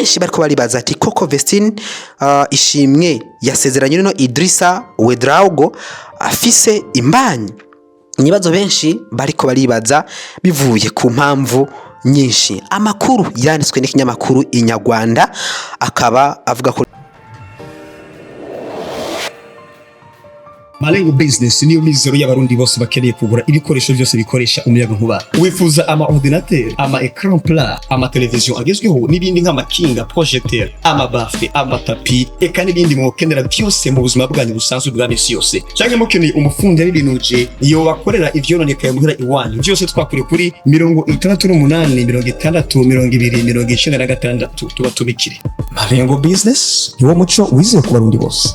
Benshi bariko baribaza ati koko Vestine Ishimwe yasezeranye no Idrissa Ouedraogo afise imbanyi. Ibibazo benshi bariko baribaza bivuye ku mpamvu nyinshi. Amakuru yanditswe n'ikinyamakuru Inyarwanda akaba avuga ko Malengo Business niyo mizero y'abarundi bose bakeneye kugura ibikoresho byose bikoresha umuyaga nkuba. Wifuza ama ordinateur, ama écran plat, ama television agezweho n'ibindi nk'amakinga, projecteur, ama baffle, ama tapi, eka n'ibindi mwokenera byose mu buzima bwanyu busanzwe bwa misi yose. Canke mukeneye umufundi y'ibinuje iyo bakorera ivyononekaye muhira iwanyu. Byose twakure kuri 68 60 20 96 tubatumikire. Malengo Business niwo muco wizewe ku barundi bose.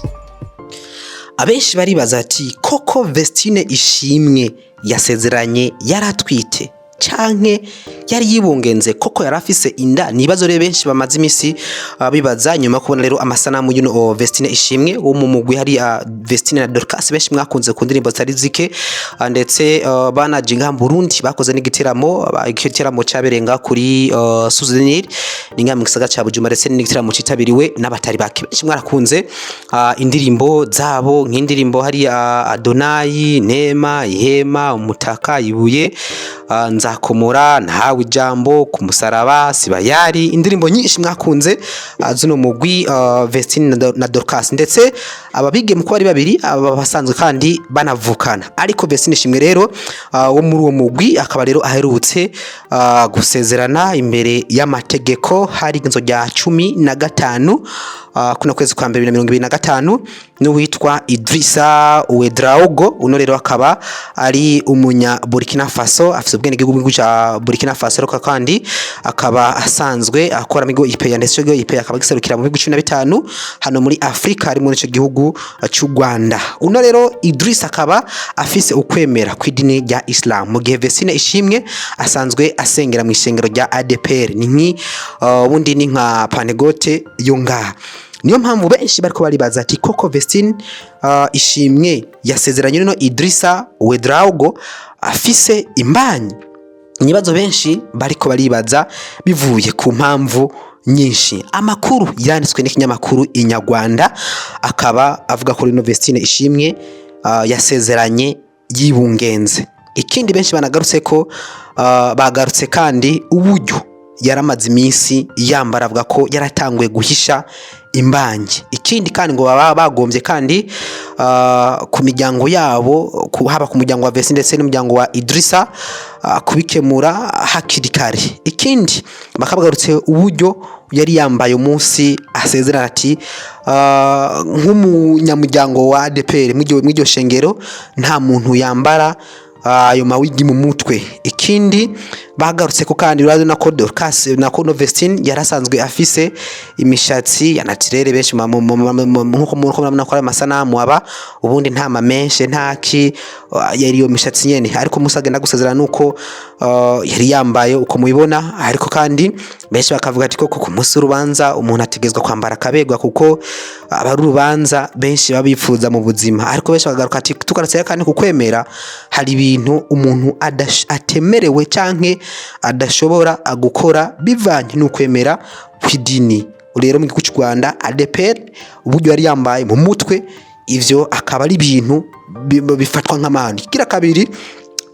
Abenshi baribaza ati koko Vestine Ishimwe yasezeranye yaratwite canke yari yibungenze, koko yari afise inda? Ni ibibazo rero benshi bamaze imisi bibaza nyuma yo kubona rero amasanamu y'uno Vestine Ishimwe wo mu mugwi hari Vestine na Dorcas, benshi mwakunze ku ndirimbo zitari zike, ndetse banaje ngaha mu Burundi bakoze n'igiteramo, igiteramo cabereye kuri Souvenir ni ngaha mu gisagara ca Bujumbura, ndetse n'igiteramo citabiriwe n'abatari bake. Benshi mwarakunze indirimbo zabo, nk'indirimbo hari Adonai, Nema, Ihema, Umutaka, Ibuye, Nzakomora, Ntawe Ijambo, Ku Musaraba, Sibayari, indirimbo nyinshi mwakunze zino mugwi Vestine na Dorcas, ndetse ababige mu kuba ari babiri aba basanzwe kandi banavukana. Ariko Vestine Ishimwe rero wo muri uwo mugwi akaba rero aherutse gusezerana imbere y'amategeko hari inzo rya 15 kuno kwezi kwa mbere 2025 n'uwitwa Idrissa Ouedraogo. Uno rero akaba ari umunya Burkina Faso, afise ubwenegihugu bw'igihugu ca Burkina Faso, ariko kandi akaba asanzwe akora mu kigo IPA, ndetse ico kigo IPA akaba giserukira mu bihugu 15 hano muri Afrika, harimo n'ico gihugu c'u Rwanda. Uno rero Idrissa akaba afise ukwemera kw'idini rya Islam, mu gihe Vestine Ishimwe asanzwe asengera mu ishengero rya ADPR, ni nki ubundi ni nka Panegote yo ngaha. Niyo mpamvu benshi bariko baribaza ati koko Vestine Ishimwe yasezeranye no Idrissa Ouedraogo afise imbanyi. Ibibazo benshi bariko baribaza bivuye ku mpamvu nyinshi. Amakuru yanditswe n'ikinyamakuru Inyarwanda akaba avuga ko rino Vestine Ishimwe yasezeranye yibungenze. Ikindi benshi banagarutse ko bagarutse kandi uburyo yaramaze iminsi yambara, avuga ko yaratanguye guhisha imbangi. Ikindi kandi ngo baba bagombye kandi ku miryango yabo, haba ku muryango wa Vestine ndetse n'umuryango wa Idrissa, kubikemura hakiri kare. Ikindi bakabagarutse uburyo yari yambaye umunsi asezerana, ati nk'umunyamuryango wa ADPR mw'iryo shengero nta muntu yambara ayo mawigi mu mutwe. Ikindi bagarutse ko kandi urabona ko Dorcas na ko Vestine yarasanzwe afise imishatsi ya naturelle, benshi nkuko murabona ko ari amasanamu aba ubundi nta mamenshe ntaki, yari iyo mishatsi nyene, ariko musa agenda gusezerana nuko yari yambaye uko mubibona. Ariko kandi benshi bakavuga ati koko ku munsi w'urubanza umuntu ategezwa kwambara akabegwa, kuko aba ari urubanza benshi baba bifuza mu buzima. Ariko benshi bakagaruka ati tugarutse kandi kukwemera hari ibintu umuntu atemerewe canke adashobora gukora bivanye n'ukwemera kw'idini. Rero mu gihugu cy'u Rwanda ADPR, uburyo yari yambaye mu mutwe, ivyo akaba ari ibintu bifatwa nk'amahano. Ikigira kabiri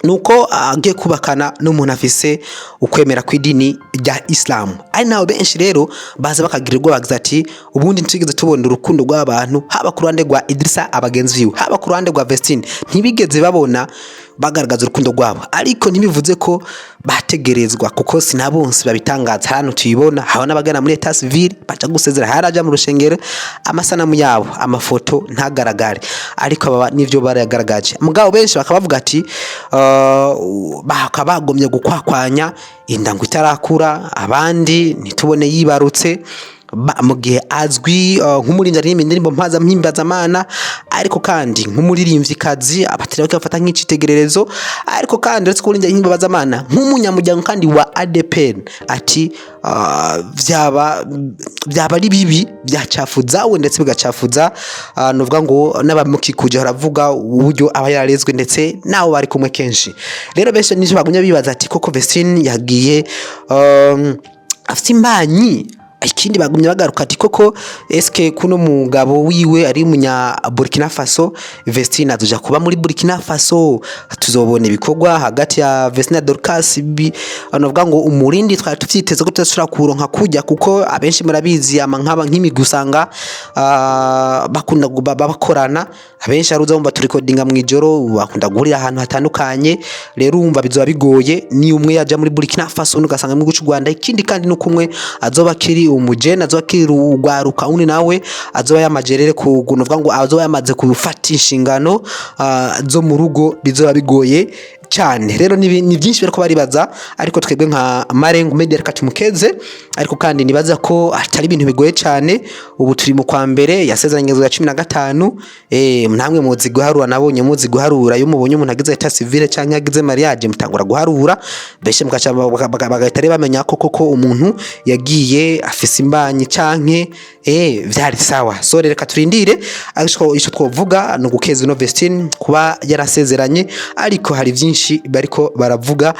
nuko agiye kubakana n'umuntu afise ukwemera kw'idini rya Islam, ari naho benshi rero baza bakagira ubwoba, bagize ati ubundi ntitwigeze tubona urukundo rw'abantu, haba ku ruhande rwa Idrissa abagenzi biwe, haba ku ruhande rwa Vestine, ntibigeze babona bagaragaza urukundo rwabo. Ariko ntibivuze ko bategerezwa, kuko sinabonse babitangaza. Hano tuyibona haba n'abagana muri état civil baja gusezera, haraja mu rushengero, amasanamu yabo, amafoto ntagaragare, ariko aba nivyo baragaragaje. Mugabo benshi bakaba bavuga ati bakaba bagomye gukwakwanya inda ngo itarakura, abandi ntitubone yibarutse mu gihe azwi nk'umuririmbyi aririmba indirimbo mpimbazamana, ariko kandi nk'umuririmvyikazi abatari bake bafata nk'icitegererezo, ariko kandi uretse kuririmba impimbazamana nk'umunyamuryango kandi wa ADPR, ati vyaba ari bibi, byacafuza we ndetse bigacafuza novuga ngo n'abamukikuje, haravuga uburyo aba yararezwe ndetse nabo bari kumwe kenshi. Rero benshi nico bagumye bibaza ati koko Vestine yagiye afite imbanyi. Ikindi bagumye bagaruka ati koko eske kuno mugabo wiwe ari umunya Burkina Faso, Vestine azoja kuba muri Burkina Faso? Tuzobona ibikorwa hagati ya Vestine na Dorcas bi banavuga ngo umurindi twari tuvyiteze ko tudashobora kuronka kujya, kuko abenshi murabizi ama nk'aba nk'imigwi usanga bakunda bakorana. Abenshi aruza bumva turikodinga mu ijoro, bakunda guhurira ahantu hatandukanye. Rero urumva bizoba bigoye ni umwe yaja muri Burkina Faso, undi ugasanga mu gihugu c'u Rwanda. Ikindi kandi nuko umwe azoba akiri umujene, azoba akiri urwaruka, undi nawe azoba yamajerere ku kuvuga ngo azoba yamaze gufata inshingano zo mu rugo, bizoba bigoye cyane. Rero ni byinshi bariko baribaza, ariko twebwe nka Marengo Media reka tumukeze. Ariko kandi nibaza ko atari ibintu bigoye cyane. Ubu turi mu kwa mbere, yasezeranye ya 15. Namwe muzi guharura, nabonye muzi guharura. Iyo mubonye umuntu agize état civil cyangwa agize mariage, mutangura guharura beshe mugaca bagahita rero bamenya ko koko umuntu yagiye afise imbanyi canke vyari sawa. So rero reka turindire, ariko ico twovuga ni ugukeza ino Vestine kuba yarasezeranye, ariko hari byinshi bariko baravuga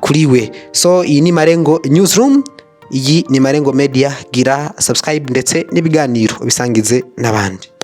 kuri we. So iyi ni Marengo Newsroom, iyi ni Marengo Media. Gira subscribe ndetse n'ibiganiro bisangize n'abandi.